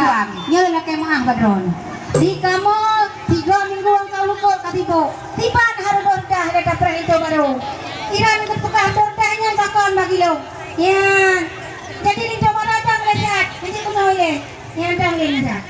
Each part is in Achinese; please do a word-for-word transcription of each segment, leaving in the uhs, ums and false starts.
Nyoe lakée meuáh bak droeneuh. Di kamoe tiga minggu nyang ka luput ka sibok. Tiban harôh dua reudah lé tapreh linto barô. Iran geupeugah dua reudah nyan pakon bagi lôn. Nyan. Jadi linto barô dang lé that. Nanti keunoe lé. Nyan dang lé that.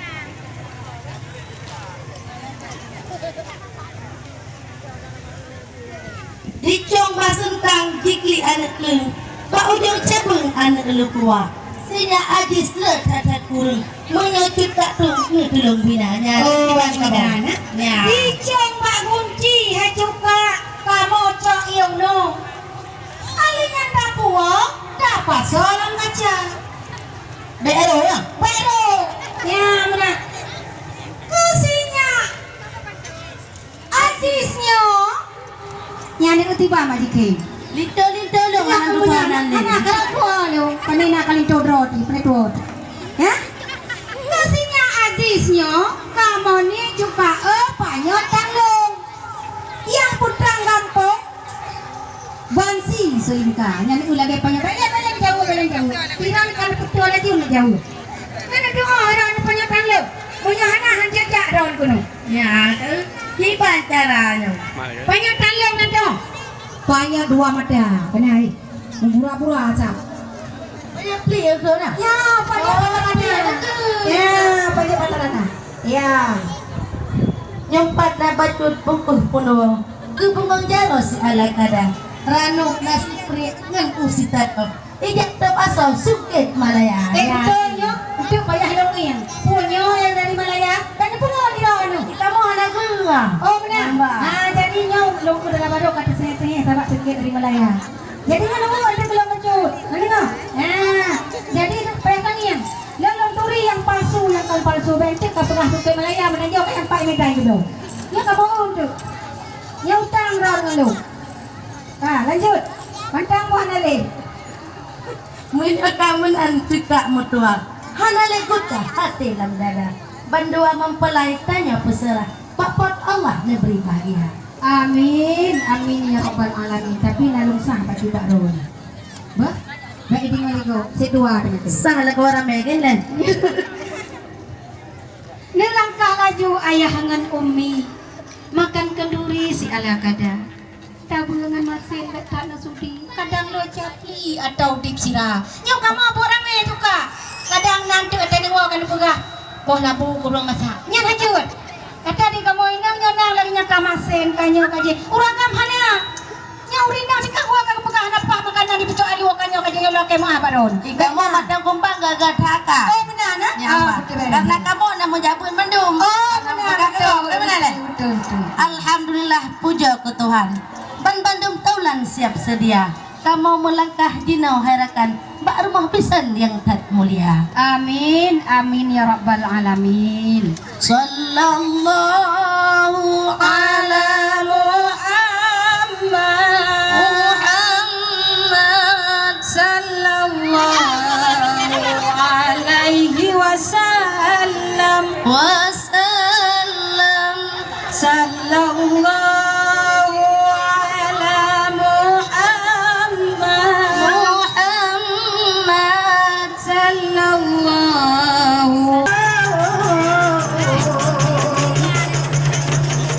Dicong bak seuntang jiklik aneuk keuh, bak ujong cabeueng aneuk leukuwa. Sinyak Aziz le that-that kureueng, meunyoe cut tak tueng neutulông bina nyan. Oh, kiban bina, na? Nyan. Dicong bak gunci hai cupak, kamoe cok iong nong. Aléh nyan tapuwoe, tapasoe lam kaca. Bèk ro, ya? Bèk ro. Ya, meunan. Keu sinyak Aziz nyoe. Nyan ni tiba mak jikheun. Linto-linto lôn. Ya, anak kemudian, tuha nan ni. Anak keuh tuha lôn. Pane na ka linto droe ti, pane tuha ti. Ya? Keu sinyak Aziz nyoe, kamoe ni cupak, eh, panyöt tanglong. Nyang putrang gampông, Bansi Soe Inka, nyan u lagèe panyöt, bèk lé, bèk lé jaweueb, bèk lé jaweueb. Piran ka neupeutuah laju neujaweueb. Kan neudeungoe droeneuh panyöt tanglong. Meunyoe hana, han jijak droeneuh keunoe. Nyan, eh, kiban cara nyoe. Panyöt tanglong neudeungoe. Panyöt dua mata, keunan, eh. Meubura-bura asai. Panyöt plik keuh na? Ya, panyöt mata rata. Ya, panyöt mata rata. Ya. Nyoe pat na bacut bungkôh peunoh. Keu bungong jaroe si ala kada. Ranub na sipriek ngon u sitatoh. Ijak teupasoe sukét Malaya. Eh, ya. Beutôi nyoe. Untuk payah lôn ngieng. Peue nyoe nyang dari Malaya? Kan peue nyoe di lawan nyoe? Kamoe hana geuh. Oh, meunan. Hamba. Ha, jadi nyoe lôn keu dalam baroe ka teusengét-sengét sabab sukét dari Malaya. Jadi nyoe lôn untuk lôn bacut. Nyoe deungoe. Ha, jadi payah tangieng. Lôn, lôn turi nyang palsu, nyang kon palsu. Bèk enteuk ka peugah sukét Malaya, meunan nyoe ka nyang pat meudai keudroe. Nyoe ka bohong tu. Nyoe utang droe ngon lôn. Ha, lanjut. Mantong buah naleh. Meunyoe ka meunan teuka meutuah, hana lé gutah até lam dada. Bandua mempelai tanyoe peuseurah, bak Po teu Allah neubri bahagia. Amin, amin ya rabbal alamin. Tapi na lôn sah bak cupak droe nyoe. Bah, bèk deungoe lé gob, sit dua deungoe. Sah lagoe ramè kan, Lan? Neulangkah laju ayah ngon ummi, makan kenduri si ala kada. Tabeue ngon masen bèk that neusudi, kadang lôn capli atau dip sira. Nyoe kamoe buet ramè tuka. Kadang nan teuk teudeungoe ka neupeugah, "Boh labu kureueng masak." Nyan hanjeuet. Gata di kamoe inong nyoe na lagèe nyan ka masen, ka nyoe ka jih. Ureueng agam hana. Nyoe ureueng inong cit ka gua ka geupeugah hana paih makanan di pucok alu ka nyoe ka jih nyoe lakèe meuah baron. Di kamoe mantong kumbang gaga that ka. Oh, meunan, eh? Nyan, ah, bah. Betul, betul. Karena kamoe na meujabeuen mandum. Oh, meunan, betul, betul, betul. Alhamdulillah, puja keu Tuhan. Ban bandum taulan siap seudia. Kamoe meulangkah jinoe hai rakan bak rumoh bisan nyang that mulia. Amin, amin ya rabbal alamin. Sallallahu ala Muhammad. Muhammad. Sallallahu alaihi wasallam. Wasallam. Sallallahu ala Muhammad. Muhammad. Sallallahu.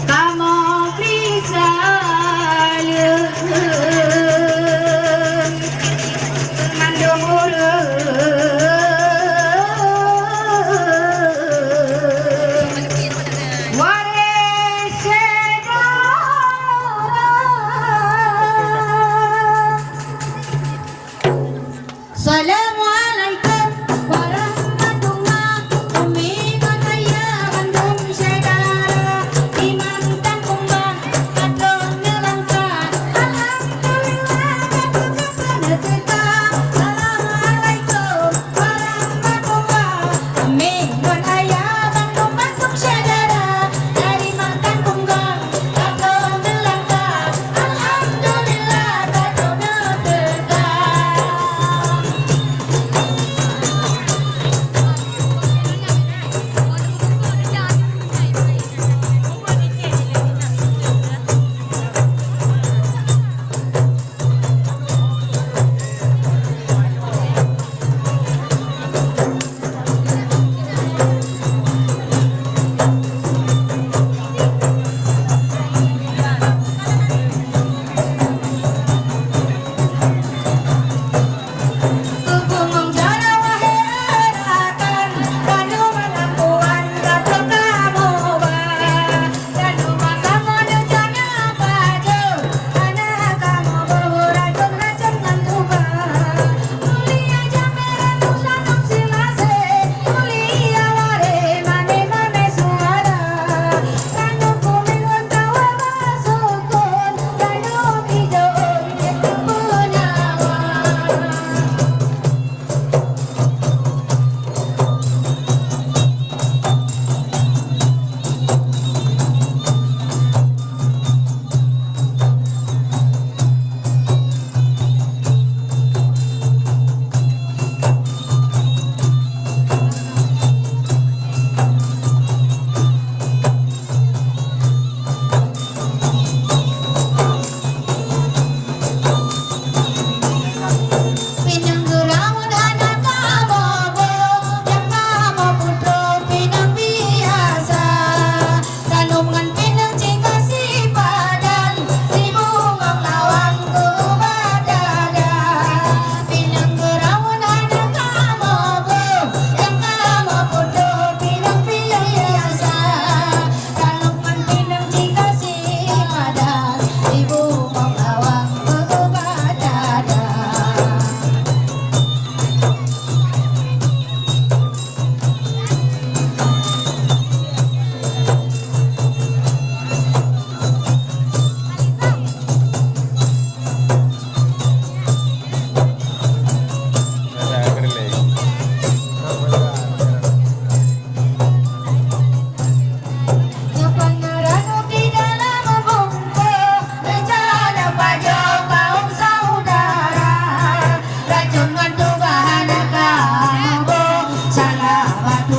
Kamoe bisa leueng mandum ureueng.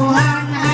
Tuhan